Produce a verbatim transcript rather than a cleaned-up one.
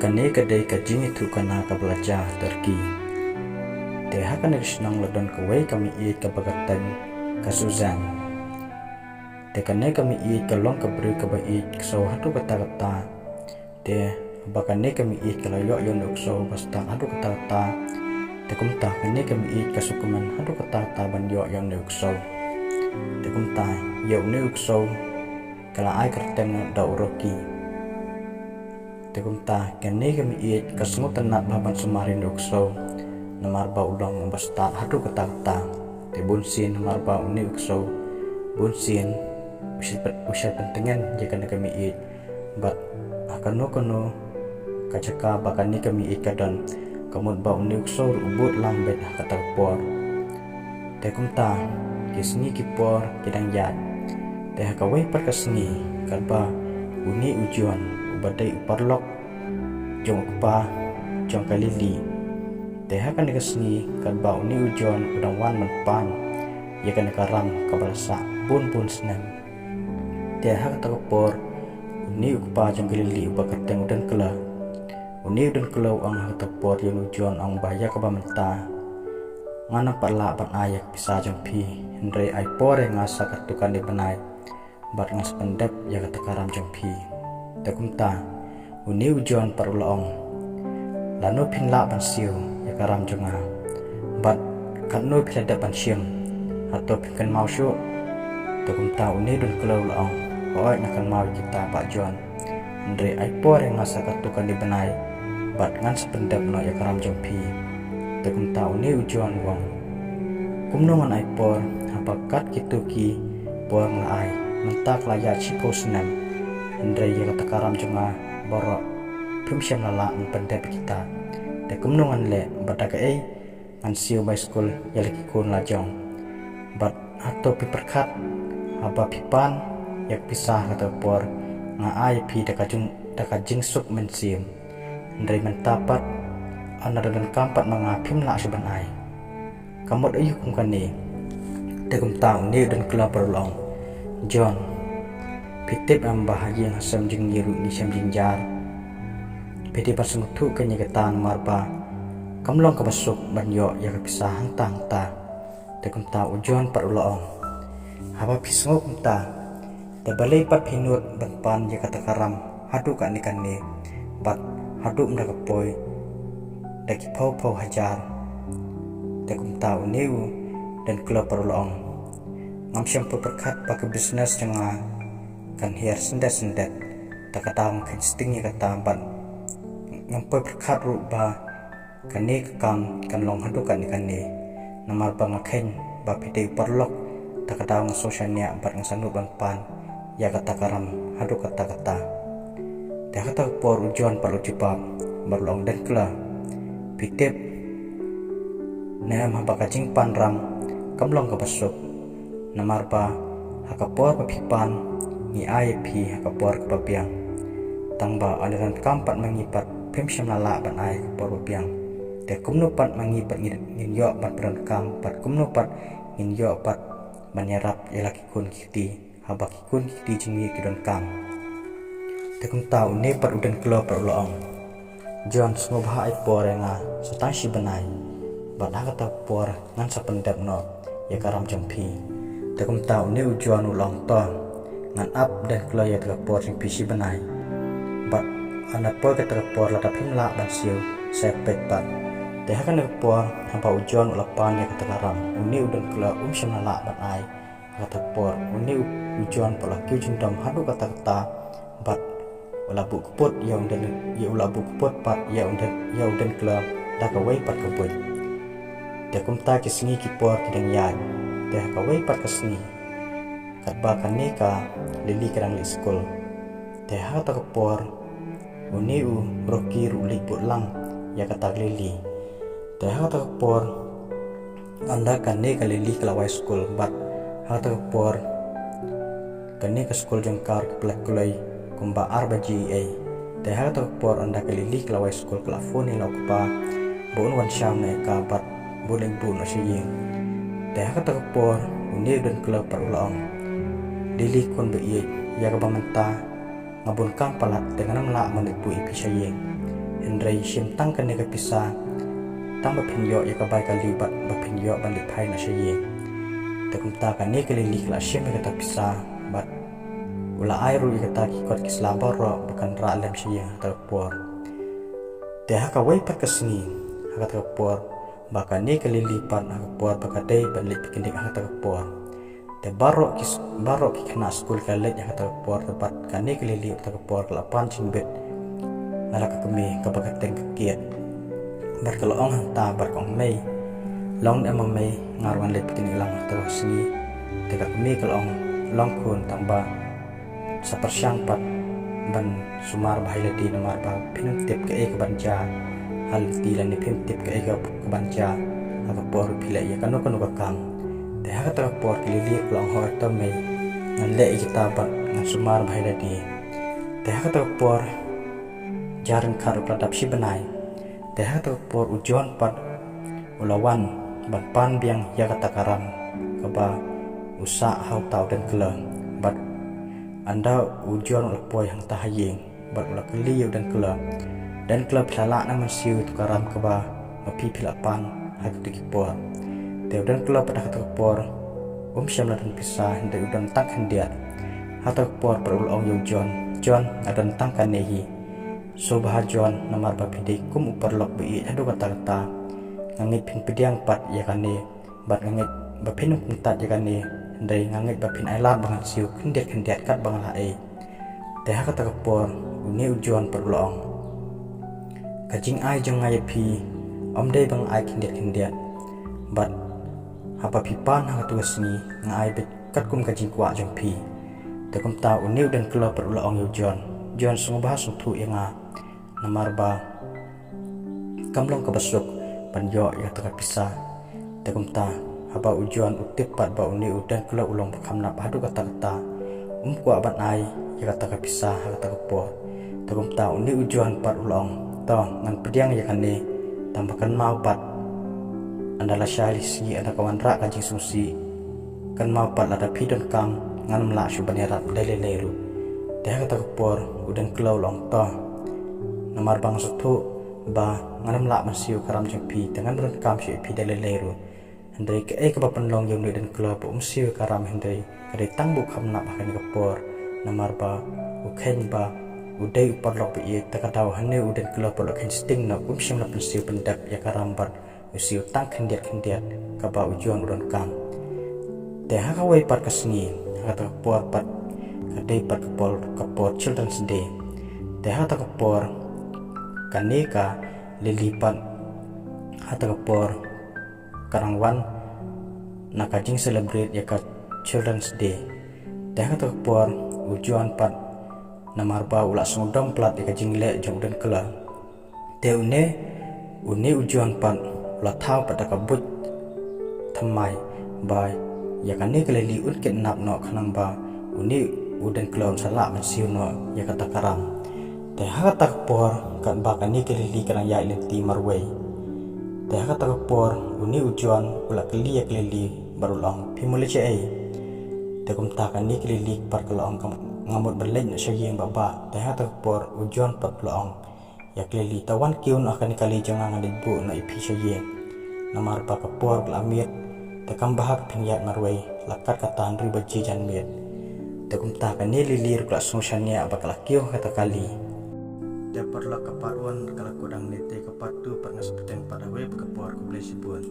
Kane ka dei ka jingïathuhkhana kaba la jia ha Turkey. Te ha kane ka shnong la don kawei ka meiieit kaba kyrteng ka Suzan. Te kane ka meiieit ka long ka briew kaba ïeit ksew haduh katta katta. Te haba kane ka meiieit ka la ïoh ïa une u ksew ba stad haduh katta katta, te kumta kane ka meiieit ka sngewkmen haduh katta katta ban ïoh ïa une u ksew. Te kumta ïa une u ksew ka la ai kyrteng da u Rocky. Te kumta kane ka meiieit ka sngewtynnad bha ban sumar ïa une u ksew, namar ba u long uba stad haduh katta katta. Te bunsien namar ba une u ksew bunsien u shait pyn-, u shait pyntngen ïa kane ka meiieit. Bad ha kano kano ka jaka ba kane ka meiieit ka don, ka mut ba une u ksew ruh u bud lang beit ha kata ka por. Te kumta ki sngi ki por ki dang ïaid. Te ha kawei pat ka sngi, katba une u John uba dei u paralok jong u kpa jong ka Lily. Te ha kane ka sngi katba une u John u dang wan ban pan ïa kane ka ram kaba la sah bun bun snem. Te ha kata ka por une u kpa jong ka Lily uba kyrteng u Dengkla, une u Dengkla u ong ha kata ka por ïa une u John, ong ba ïa kaba mynta ngan ym pat lah ban ai ïa ka pisa jong phi, hynrei ai por ïa nga sa katto katne bnai bad ngan sa pyndep ïa kata ka ram jong phi. Te kumta une u John pat u la ong, lano phin lah ban siew ïa ka ram jong nga? Bad katno phi la dep ban shim? Hato phin kynmaw shuh? Te kumta une u Dengkla u la ong, hooid nga kynmaw ïa kita Bah John. Hynrei ai por ïa nga sa katto katne bnai bad ngan sa pyndep noh ïa ka ram jong phi. Te kumta une u John u ong, kumno ngan ai por haba kat kito ki por nga la ai? Mynta ka la ïaid shiphew snem, hynrei ïa kata ka ram jong nga baroh phim shym la lah ban pyndep ïa kita. Te kumno ngan leh, bad da kaei ngan siew bai skul ïa la ki khun la jong? Bad hato phi pyrkhat, haba phi pan ïa ka pisa ha kata ka por nga ai ïa phi da ka jing, da ka jingsuk mynsiem. Hynrei mynta pat, ynda da donkam pat ma nga phim lah shuh ban ai. Ka mut aïu kum kane? Te kumta une u Dengkla pat u la ong, John, phi tip em ba ha ïing ha sem jong ngi ruh ngi shem jynjar. Phi dei ban sngewthuh kane kata namar ba kam long kaba suk ban ïoh ïa ka pisa hangta hangta. Te kumta u John pat u la ong, haba phi sngew kumta, te balei pat phi nud ban pan ïa kata ka ram haduh katne katne bad haduh mynta ka poi da ki phew phew hajar? Te kumta une u Dengkla pat u la ong, ngam shym pyrkhat ba ka business jong nga kan hiar syndet syndet. Te ka daw nga kheiñ sting ïa kata bad ngam poi pyrkhat ruh ba kane ka kam kan long haduh katne katne. Namar ba nga kheiñ ba phi dei u paralok, te ka daw nga sngewshaniah bad nga sngewbha ban pan ïa kata ka ram haduh katta katta. Te ha kata ka por u John pat u la jubab bad u la ong, Dengkla, phi tip ne em, haba ka jingpan ram kam long kaba suk. Namar ba ha ka por ba phi pan ngi ai ïa phi ha ka por kaba biang. Tang ba ynda donkam pat ma ngi pat phim shym la lah ban ai ha ka por ba biang. Te kumno pat ma ngi pat ngin, ngin ïoh ban pyndonkam, bad kumno pat ngin ïoh pat ban ïarap ïa la ki khun ki kti, haba ki khun ki kti jong ngi ki donkam? Te kumta une pat u Dengkla pat u la ong, John, sngewbha ai por ïa nga sa tang shi bnai, bad ha kata ka por ngan sa pyndep noh ïa ka ram jong phi. Te kumta une u John u la ong, to, ngan ap, Dengkla, ïa kata ka por jong phi shi bnai. Bad ynda poi kata ka por lada phim lah ban siew, sa peit pat. Te ha kane ka por haba u John u la pan ïa kata ka ram, une u Dengkla um shym la lah ban ai. Ha kata ka por une u, u John pat u la kiew jingdom haduh katta katta bad u la buh kput ïa u Deng, ïa u la buh kput pat ïa u Deng, ïa u Dengkla da kawei pat ka buit. Te kumta ki sngi ki por ki dang ïaid. Te ha kawei pat ka sngi, katba kane ka Lily ka dang leit skul, te ha kata ka por une u Rocky ruh u leit bud lang ïa kata ka Lily. Te ha kata ka por ynda kane ka Lily ka la wai skul bad ha kata ka por kane ka skul jong ka ka pynlait kloi kumba ar baje eiei. Te ha kata ka por ynda ka Lily ka la wai skul ka la phone ïa la u kpa ba un wan sham noh ïa ka bad ba un leit bud noh sha ïing. Te ha kata ka por une u Dengkla pat u la ong, Lily khun ba ïeit, ïa kaba mynta nga bun kam palat te ngan ym lah ban leit bud ïa phi sha ïing. Hynrei shim tang kane ka pisa tang ba phin ïoh ïa ka bai kali bad ba phin ïoh ban leit phai noh sha ïing. Te kumta kane ka Lily ka la shim ïa kata ka pisa bad u la ai ruh ïa kita ki kot ki sla baroh ba kan rah lem sha ïing ha kata ka por. Te ha kawei pat ka sngi, ha kata ka por ba kane ka Lily pat ha ka por ba ka dei ban leit picnic ha kata ka por. Te baroh ki, baroh ki khynnah skul ki la leit ha kata ka por, te bad kane ka Lily ha kata ka por ka la pan jingbit na la ka kmie kaba ka teng ka kiad. Bad ka la ong hangta bad ka ong, "Mei, long ne em mei, nga ruh ngan leit picnic lang ha kata ka sngi." Te ka kmie ka la ong, "Long khun, tang ba sa pyrshang pat ban sumar bha ïa lade, namar ba phin ym tip kaei ka ban jia ha lynti lane phin ym tip kaei ka, ka ban jia ha ka por phi leh ïa kano kano ka kam." Te ha kata ka por ka Lily ka la ong, "Hooid to mei, ngan leh ïa kita bad ngan sumar bha ïa lade." Te ha kata ka por jar ryngkat ruh ka la dap shi bnai. Te ha kata ka por u John pat u la wan ban pan biang ïa kata ka ram kaba u sah ha uta u Dengkla. Bad ynda u John u la poi hangta ha ïing bad u la kylli ïa u Dengkla, "Dengkla, phi la lah ne em mynsiew ïa uta ka ram kaba ma phi phi la pan ha kito ki por?" Te u Dengkla pat ha kata ka por um shym la don pisa, hynrei u don tang khyndiat. Ha kata ka por pat u la ong ïa u John, "John, nga don tang kane hi. Sngewbha John, namar ba phi dei kum u paralok ba ïeit haduh katta katta. Nga ngeit phin pdiang pat ïa kane bad nga ngeit ba phin ym kyntait ïa kane, hynrei nga ngeit ba phin ai lad ba ngan siew khyndiat khyndiat katba nga la ei." Te ha kata ka por une u John pat u la ong, "Ka jingai jong nga ïa phi ym dei ba nga ai khyndiat khyndiat, bad haba phi pan ha katu ka sngi nga ai beit katkum ka jingkwah jong phi." Te kumta une u Dengkla pat u la ong ïa u John, "John, sngewbha sngewthuh ïa nga, namar ba kam long kaba suk ban ïoh ïa kata ka pisa." Te kumta haba u John u tip pat ba une u Dengkla u long ba kham nap haduh katta katta, um kwah ban ai ïa kata ka pisa ha kata ka por. Te kumta une u John pat u la ong, "To, ngan pdiang ïa kane, tang ba kynmaw pat, ynda la shai lissngi, ynda ka wanrah ka jingsngewsih, kynmaw pat lada phi donkam ngan ym lah shuh ban ïarap dei lei lei ruh." Te ha kata ka por u Dengkla u la ong, "To, namar ba nga sngewthuh ba ngan ym lah ban siew ka ram jong phi, te ngan ym donkam shuh ïa phi dei lei lei ruh. Hynrei kaei kaba pynlong ïa une u Dengkla ba um siew ka ram, hynrei ka dei tang ba u kham nap ha kane ka por, namar ba u kheiñ ba u dei u paralok ba ïeit, te ka daw hane u Dengkla pat u la kheiñ sting noh, um shym la pynsiew pyndep ïa ka ram bad u siew tang khyndiat khyndiat kaba u John u donkam." Te ha kawei pat ka sngi, ha kata ka por pat ka dei pat ka por, ka por Children's Day. Te ha kata ka por kane ka Lily pat ha kata ka por ka dang wan na ka jing celebrate ïa ka Children's Day. Te ha kata ka por u John pat, namar ba u la sngewdom palat ïa ka jingleh jong u Dengkla, te une, une u John pat u la thaw pat da ka buit thymmai ba ïa kane ka Lily un kidnap noh, khnang ba une u Dengkla un sa lah ban siew noh ïa kata ka ram. Te ha kata ka por katba kane ka Lily ka dang ïaid lynti marwei, te ha kata ka por une u John u la kylli ïa ka Lily bad u la ong, "Phi mut leit shaei?" Te kumta kane ka Lily pat ka la ong, "Nga mut ban leit noh sha ïing baba." Te ha kata ka por u John pat u la ong ïa ka Lily, "To wan kiew noh ha kane ka kali jong nga, ngan leit buh noh ïa phi sha ïing, namar ba ka por ka la miet, te kam bha ba phin ïaid marwei, la kat kata hynriew baje janmiet." Te kumta kane Lily ruh ka la sngew shaniah bad ka la kiew ha kata ka kali. Te paralok, ka part one ka la kut hangne, te ka part two pat nga sa bteng pat ha kawei pat ka por. Khublei shibun.